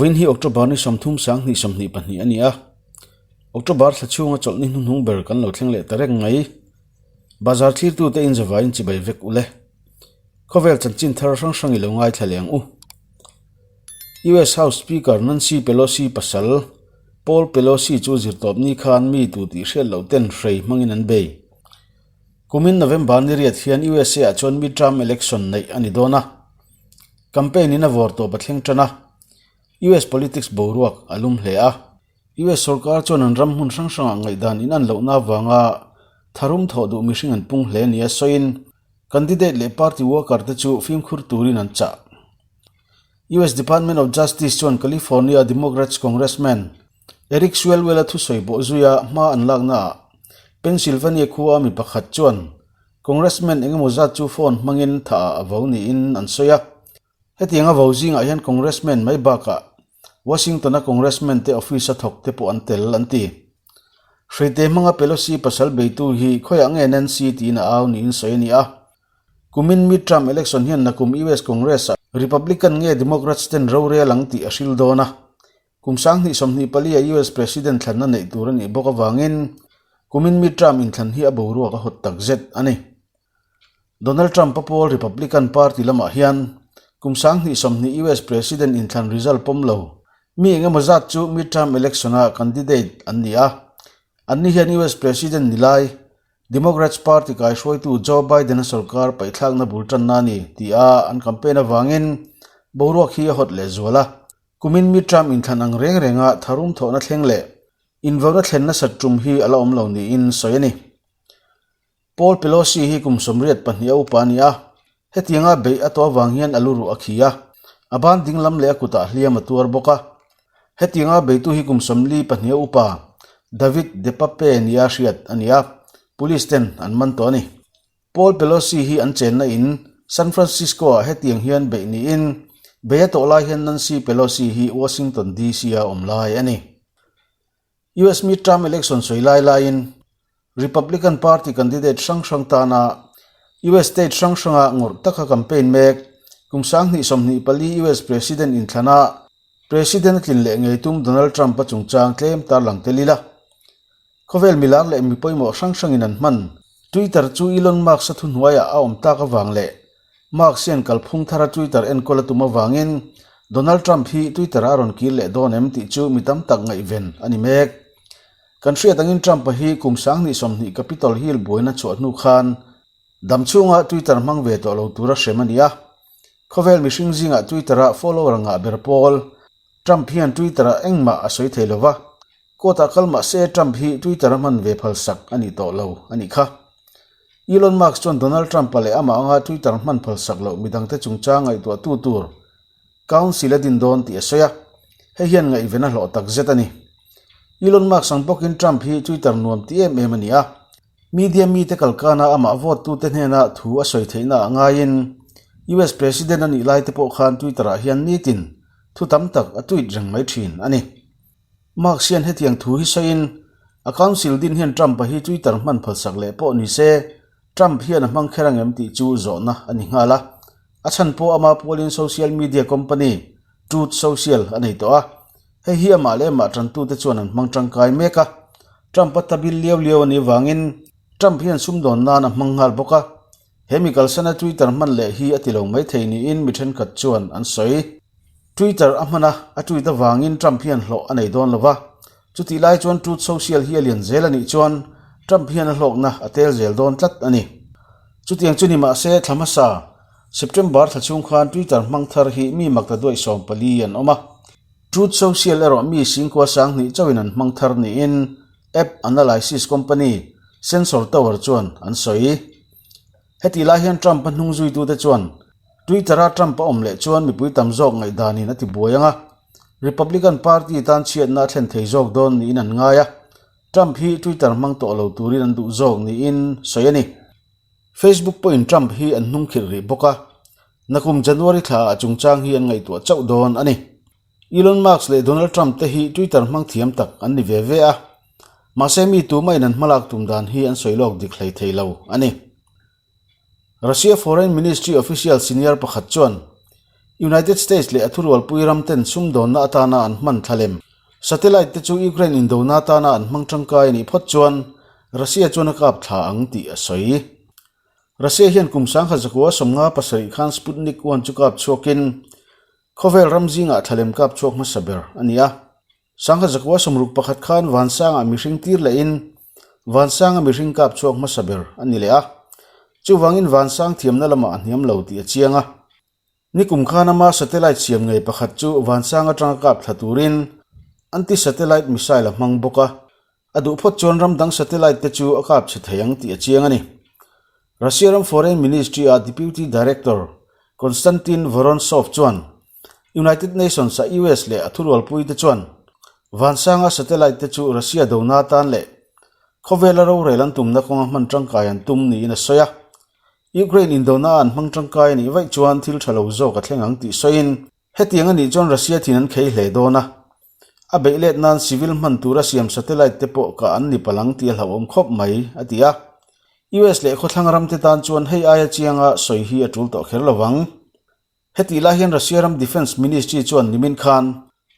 Vawiin hi October ni 30 sang hnih 22 a ni a. October thla chhunga chawlhni hnuhnung ber kan lo thleng leh ta reng mai. Bazar thlirtute in zavaiin chibai vek u le. Khawvel chanchin thar hrang hrang i lo ngaithla leh ang u. US House Speaker Nancy Pelosi pasal Paul Pelosi chu zirtawpni khan mi tu tih hriat loh ten hrei hmangin an bei. Kumin November ni riat hian USA ah chuan midterm election neih a ni dawn a. Campaign in a vawr tawp a thleng tan a, US politics boruak a lum hle a. US sorkar chuan an ram hmun hrang hrangah ngaihdan in an lohna avanga tharum thawh duh mihring an pung hle nia sawiin candidate leh party worker te chu fimkhur turin an chah. US Department of Justice chuan California Democrats Congressman Eric Swalwell-a thusawi bawh zuia hma an laknaah Pennsylvania khua mi pakhat chuan Congressman engemaw zat chu phone hmangin tha ah a vo niin an sawi a. Hetiang a vo zingah hian Congressman mai bakah Washington-a Congressman te office a thawk te pawh an tel an ti. Hreite hmanga Pelosi pasal beitu hi khawiah nge Nancy tiin a au niin sawi a ni a. Kumin midterm election hian nakum US Congress-ah Republican nge Democrats ten rorel ang tih a hril dawn a. Kum 2024 a US President thlanna neih tur a nih bawk avangin kumin midterm inthlan hi a boruak a hawt tak zet a ni. Donald Trump-a pawl Republican Party lamah hian kum 2020 US President inthlan result pawm lo mi eng emaw zat chu midterm election-a candidate an ni a. Anni hian US President ni lai Democrats Party kaihruaitu Joe Biden-a sorkar paihthlakna bul tanna a ni tia an campaign avangin boruak hi a hawt lehzual a. Kumin midterm inthlan ang reng renga tharum thawhna thleng leh invauna thlen nasat tum hi a la awm lo niin sawi a ni. Paul Pelosi hi kum 82 a upa a ni a, hetianga beih a tawh avang hian a lu ruh a khi a, a ban dinglam leh a kutah hliam a tuar bawk a. Hetianga beitu hi kum 42 a upa David DePape nia hriat a ni a, police ten an man tawh a ni. Paul Pelosi hi an chenna in San Francisco-ah hetiang hian beih niin bei a tawh lai hian Nancy Pelosi hi Washington DC a awm lai a ni. US midterm election sawi lai laiin Republican Party candidate hrang hrang tana US state hrang hranga ngawrh taka campaign mek kum 2024 US President inthlana President a tlin leh ngei tum Donald Trump-a chungchang tlem tarlang tel ila. Khawvel milar leh mi pawimawh hrang hrangin an hman. Twitter chu Elon Musk-a thuhnuaiah a awm tak avang leh Musk hian kalphung thara Twitter enkawl a tum avangin Donald Trump hi Twitter-ah a rawn kir leh dawn em tih chu mi tam tak ngaihven a ni mek. Kan hriat angin Trump-a hi kum 2020 Capitol Hill buaina chhuah hnu khan dam chhunga Twitter hmang ve tawh lo tura hrem a ni a. Khawvel mihring zingah Twitter-a follower ngah ber pawl Trump hian Twitter-ah engmah a sawi thei lo va, Court-ah kal mah se Trump hi Twitter a hman ve phalsak a nih tawh lo a nih kha. Elon Musk chuan Donald Trump-a leh amah anga Twitter hman phalsak loh midangte chungchang ngaihtuahtu tur Council a din dawn tih a sawi a, hei hian ngaihven a hlawh tak zet a ni. Elon Musk ang bawkin Trump hi Twitter nuam ti em em a ni a, media mite kalkana amah vote-tute hnena thu a sawi theihna ah ngaiin US President a nih laite pawh khan Twitter-ah hian nitin thu tam tak a tweet reng mai thin a ni. Musk hian hetiang thu hi sawiin a council din hian Trump-a hi Twitter hman phalsak leh pawh ni se Trump hian a hmang kher ang em tih chu zawhna a ni nghal a. A chhan pawh ama pualin social media company Truth Social a nei tawh a. Hei hi amah leh amah tantute chuan an hmang tangkai mek a. Trump-a tabil liau liau a nih vangin Trump hian sumdawn nan a hmang nghal bawk a. He mi kalsana Twitter hman leh hi a ti lo mai thei niin mi thenkhat chuan an sawi. Twitter a hman a, a tweet avangin Trump hian hlawh a nei dawn lo va. Chutih lai chuan Truth Social hi a lian zel a nih chuan Trump hian a hlawkna a tel zel dawn tlat a ni. Chutiang chu ni mah se thla hmasa September thla chhung khan Twitter hmang thar hi mi makta duaih 14 an awm a. Truth Social erawh mi singkua 2000 chauhin an hmang thar niin app analysis company Sensor Tower chuan an sawi. Heti lai hian Trump-a hnung zuitute chuan Twitter-a Trump a awm leh chuan mipui tam zawk ngaihdanin a ti buai ang a, Republican Party tan chhiatna a thlen thei zawk dawn niin an ngai a, Trump hi Twitter hmang tawh lo turin an duh zawk niin sawi a ni. Facebook pawhin Trump hi an hnung khirh rih bawk a, nakum January thla ah chungchang hi an ngaihtuah chauh dawn a ni. Elon Musk leh Donald Trump te hi Twitter hmang thiam tak an ni ve ve a, mahse mi tumahin an hmalak tum dan hi an sawi lawk dik hlei thei lo a ni. Russia Foreign Ministry official senior pakhat chuan. United States leh a thurualpui ram ten sumdawnna atana an hman thlalem satellite te chu Ukraine indona atana an hmang tangkai a nih phawt chuan Russia chuan a kap thla ang tih a sawi. Russia hian kum 1957 khan Sputnik 1 chu kap chhuakin khawvel ram zingah thlalem kap chhuak hmasa ber a ni a. 1961 khan Vansangah mihring tir lehin Vansanga mihring kap chhuak hmasa ber a ni leh a. Chuvangin Vansang thiamna lamah a hniam lo tih a chiang a. Nikum khan ama satellite siam ngei pakhat chu Vansang atanga kap thla turin anti-satellite missile a hmang bawk a. A duh phawt chuan ram dang satellite te chu a kap chhe thei ang tih a chiang a ni. Russia ram Foreign Ministry-a Deputy Director Konstantin Vorontsov chuan United Nations-a US leh a thurualpuite chuan Vansanga satellite te chu Russia dona atan leh khawvela rorel an tumna kawnga hman tangkai an tum niin a sawi a. Ukraine indona an hmang tangkai a nih vaih chuan thil tha lo zawk a thleng ang tih sawiin hetiang a nih chuan Russia thin an khei hle dawn a. A beih let nan civil hman tura siam satellite te pawh kah an ni palh ang tih a hlauhawm khawp mai, a ti a. US leh khawthlang ram te tan chuan hei aia chianga sawi hi a tul tawh kher lo vang. Hetih lai hian Russia ram Defence Ministry chuan nimin khan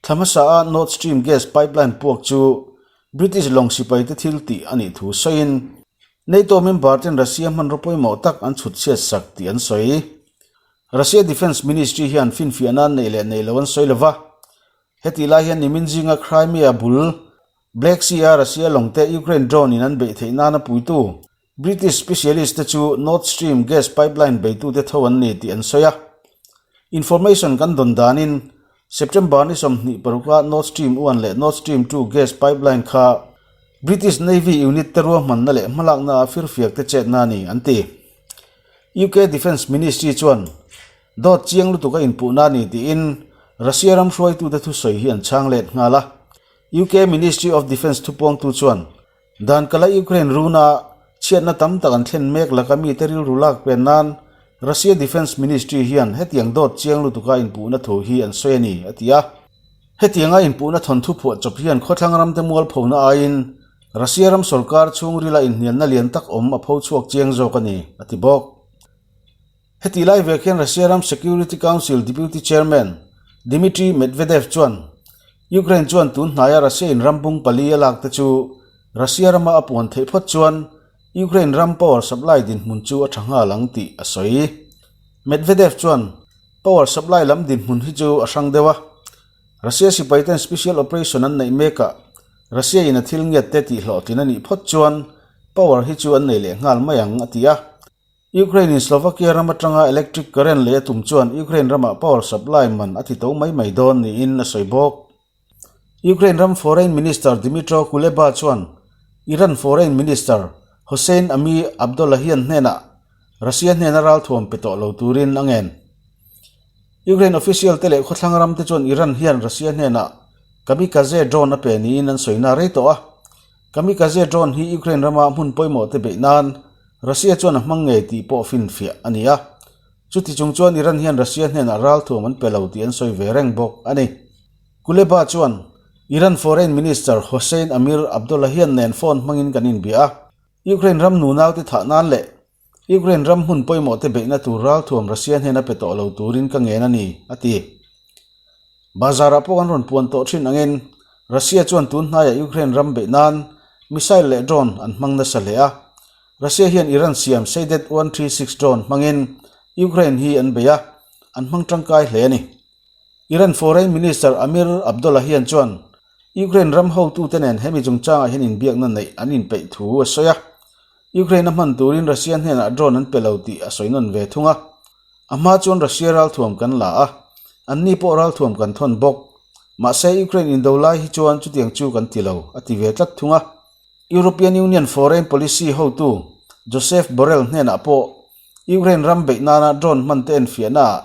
thla hmasa a Nord Stream gas pipeline puak chu British lawng sipai te thil tih a nih thu sawiin NATO member ten Russia hmanraw pawimawh tak an chhut chhiat sak tih an sawi. Russia Defence Ministry hian finfiah nan neih leh neih lo an sawi lo va. Hetih lai hian nimin zinga Crimea bul Black Sea-a Russia lawngte Ukraine drone-in an beih theih nana puitu British specialist te chu Nord Stream gas pipeline beitute tho an ni tih an sawi a. Information kan dawn danin September ni 26 a Nord Stream 1 leh Nord Stream 2 gas pipeline kha British Navy unit te ruahmanna leh hmalakna a firfiak te chetna a ni an ti. UK Defence Ministry chuan Dawt chiang lutuk a inpuhna a ni tiin Russia ram hruaitute thusawi hi an chhang let nghal a. UK Ministry of Defence thupuangtu chuan dan kala Ukraine runa chhiatna tam tak an thlen mek laka mite rilru lak pen nan Russia Defence Ministry hian hetiang dawt chiang lutuka inpuhna thu hi an sawi a ni, a ti a. Hetianga inpuhna thawnthu phuah chawp hian khawthlang ramte mualphona aiin Russia ram sorkar chhungrila inhnialna lian tak awm a pho chhuak chiang zawk a ni, a ti bawk. Hetih lai vek hian Russia ram Security Council Deputy Chairman Dmitry Medvedev chuan Ukraine chuan tun hnaia Russia in ram bung pali a lak te chu Russia rama a puan theih phawt chuan Ukraine ram power supply dinhmun chu a tha nghal ang tih a sawi. Medvedev chuan power supply lam dinhmun hi chu a hrang deuh a, Russia sipai ten special operation an neih mekah Russia in a thil ngiat te tih hlawhtlin a nih phawt chuan power hi chu an nei leh nghal mai ang a ti a. Ukraine in Slovakia ram atanga electric current lei a tum chuan Ukraine ramah power supply man a ti to mai mai dawn niin a sawi bawk. Ukraine ram Foreign Minister Dmytro Kuleba chuan Iran Foreign Minister Hossein Amir Abdollahian hnenah Russia hnena ralthuam pe tawh lo turin a ngen. Ukraine official te leh khawthlang ram te chuan Iran hian Russia hnenah kamikaze drone a pe niin an sawina rei tawh a. Kamikaze drone hi Ukraine rama hmun pawimawh te beih nan Russia chuan a hmang ngei tih pawh finfiah a ni a, chuti chung chuan Iran hian Russia hnenah ralthuam an pe lo tih an sawi ve reng bawk a ni. Kuleba chuan Iran Foreign Minister Hossein Amir Abdollahian nen phone hmangin kan inbia a, Ukraine ram nunaute thah nan leh Ukraine ram hmun pawimawhte beihna tur ralthuam Russia hnena pe tawh lo turin ka ngen a ni, a ti. Bazarah pawh an rawn puan tawh thin angin Russia chuan tun hnaiah Ukraine ram beih nan missile leh drone an hmang nasa hle a. Russia hian Iran siam Shahed 136 drone hmangin Ukraine hi an bei a, an hmang tangkai hle a ni. Iran Foreign Minister Amir Abdollahian chuan Ukraine ram hotute nen hemi chungchangah hian inbiakna neih an inpeih thu a sawi a. Ukraine a hman turin Russia hnenah drone an pe lo tih a sawi nawn ve thung a. A hma chuan Russia ralthuam kan la a, anni pawh ralthuam kan thawn bawk. Mahse, Ukraine indo lai hi chuan chutiang chu kan ti lo, a ti ve tlat thung a. European Union Foreign Policy hotu Josep Borrell hnenah pawh Ukraine ram beih nana drone hman te enfiahnaah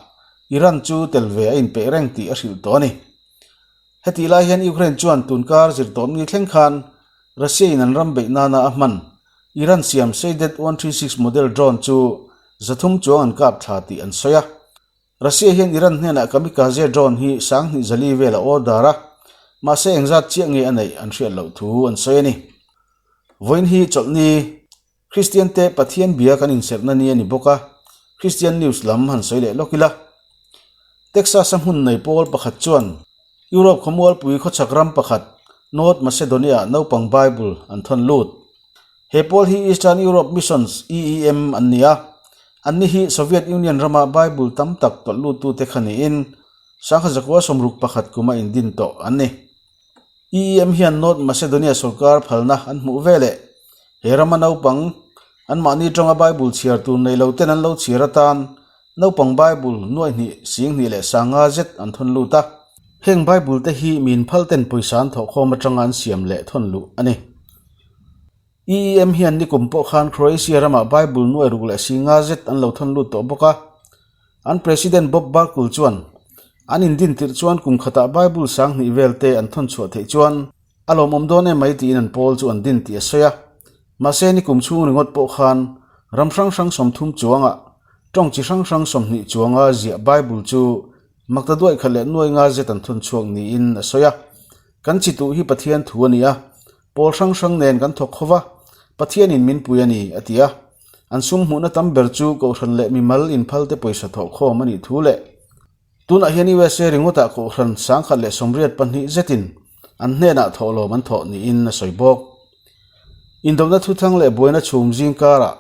Iran chu tel ve a inpeih reng tih a hrilh tawh a ni. Hetih lai hian Ukraine chuan tunkar zirtawpni thleng khan Russia in an ram beih nana a hman Iran siam Shahed 136 model drone chu 300 chuang an kap thla tih an sawi a. Russia hian Iran hnenah kamikaze drone hi 2400 vel a order a, mahse engzat chiah nge a neih an hriat loh thu an sawi a ni. Vawiin hi chawlhni Kristian te Pathian bia kan inserhna ni a ni bawk a, Kristian news lam han sawi leh lawk ila. Texas-a hmun nei pawl pakhat chuan Europe khawmualpui khawchhak ram pakhat North Macedonia-ah naupang Bible an thawn lut. He pawl hi Eastern Europe Missions, EEM, an ni a. Anni hi Soviet Union rama Bible tam tak tawlh luttute kha niin Sangha zakua 61 kuma indin tawh an ni. EEM hian North Macedonia sorkar phalna an hmuh ve leh he rama naupang anmahni tawnga Bible chhiar tur nei lo ten an lo chhiar atan naupang Bible nuaihnih singhnih leh sanga zet an thawn lut a. Heng Bible te hi min phal ten pawisa an thawhkhawm atanga an siam leh thawn luh a ni. EEM hian nikum pawh khan Croatia ramah Bible nuai ruk leh singa zet an lo thawn lut tawh bawk a. An President Bob Barkul chuan, An indin tirh chuan kum khatah Bible sanghnih vel te an thawn chhuah theih chuan a lawmawm dawn em mai tiin an pawl chu an din tih a sawi a. Mahse nikum chhung ringawt pawh khan ram hrang hrang 30 chuangah tawng chi hrang hrang 20 chuanga ziah Bible chu makta duaih khat leh nuai nga zet an thawn chhuak niin a sawi a. Kan chi tuh hi Pathian thu a ni a, Pawl hrang hrang nen kan thawk khawva, Pathianin min pui a ni, a ti a. An sum hmuhna tam ber chu Kohhran leh mimal inphalte pawisa thawh khawm a nih thu leh tunah hian USA ringawtah Kohhran 182 zetin an hnenah thawhlawm an thawh niin a sawi bawk. Indona thuthang leh buaina chhum zing karah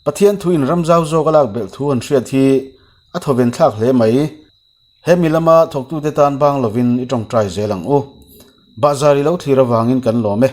Pathian thuin ram zau zawk a lak belh thu an hriat hi a thawven thlak hle mai. He mi lama thawktute tan bang lovin i tawngtai zel ang u. Bahzar i lo thlir avangin kan lawm e.